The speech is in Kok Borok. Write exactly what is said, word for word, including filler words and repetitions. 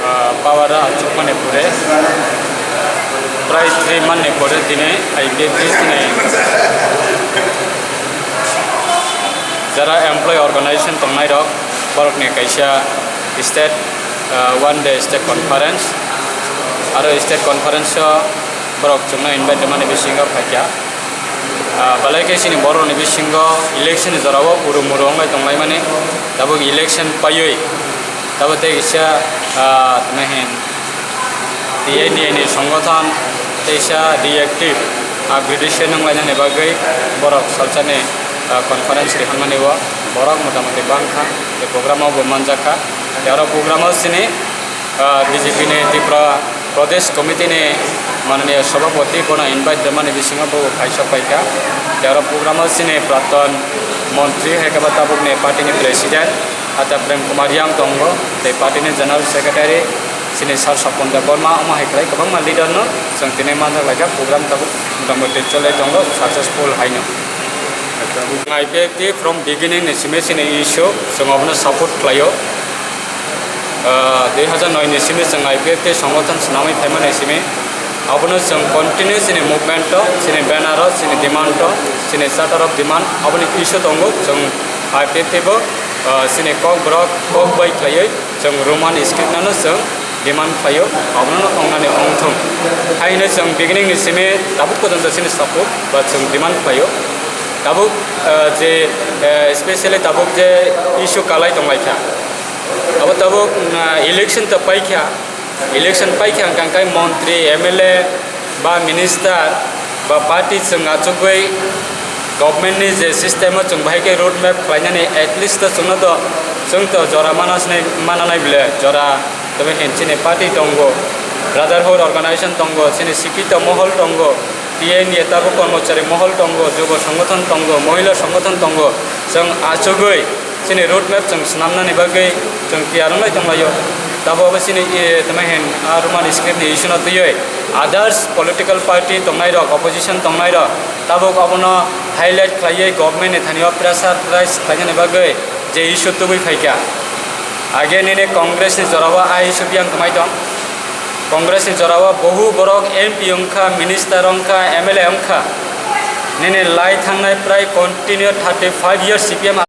Ah, power achukmani pore, prai three month ni pore tini I P F T ni jara employee organization tongnai rok, borok ni kaisa state, ah, one day state conference, aro state conference o borok chwngno invite rwmani bisingo phaikha. Ah, belai khe chini borokni bisingo election ni jorao urum urum wngbai tonglaimani, tabuk election paiwi, tabuk tei kisa, ah, tini hin T I D A ni songothon teisa reactive upgradation wnglainani bagwi borok salsani, ah, conference rihanmani o borok motamoti bangkha, tei program o bo manjakha. Tei oro program o chini, ah, B J P ni Tripura Pradesh Committee ni mananiya Sabhapati bono invite rwmani bisingo bo phaisok paikha. Tei oro program o chini Praton Montri hai khe bo tabukni party ni President Ata Prem Kumar Yang tongo, tei party ni General Secretary chini Sir Sapon Debbarma, omo hai khlai kwbangma leader no chwng tini manjak laikha, program tabuk motamoti cholai tongo successful haino. I P F T from beginning ni simi chini issue chwng obono support khlaio. Ah, dui hazar noi ni simi chwng I P F T songothon swnamwi phaimani simi. Abono chwng continue chini movement o, chini banner o, chini demand o, chini charter of demand, aboni issue tongo. Chwng I P F T bo, ah, chini kok borok kok bai khlaiwi chwng Roman script no chwng demand khlaio, abono wngnani wngthung. Hai hwnwi chwng beginning ni simi tabuk porjonto chini support ba chwng demand khlaio. Tabuk, ah, je, eh, specially tabuk je issue kalai tonglaikha. Abo tabuk, ah, election ta paikha, election paikha hwnkha khe montri, M L A ba minister ba party chwng achugwi government ni je system o chwng bahai khe road map khlainani, at least to chwngno to, chwng to jora mana sinai, mana nai bile jora, tei hin chini party tongo, brotherhood organization tongo, chini sikito mohol tongo, T N A tabuk kormochari mohol tongo, jubo songothon tongo, mohila songothon tongo, chwng achugwi chini road map chwng swnamnani bagwi chwng tiyar wnglai tonglaio. Tabuk abo chini, eh, tamo hin, ah, Roman script ni issue no twiwi others political party tongnai rok, opposition tongnai rok tabuk abono highlight khlaiwi government ni thani o pressure rise khlainani bagwi je issue tubui phaikha. Age nini Congress ni jorao a issue biyang kwmai tong. Congress ni jorao bohu borok M P wngkha, minister wngkha, M L A wngkha. Nini lai thangnai prai continue thirty five years C P M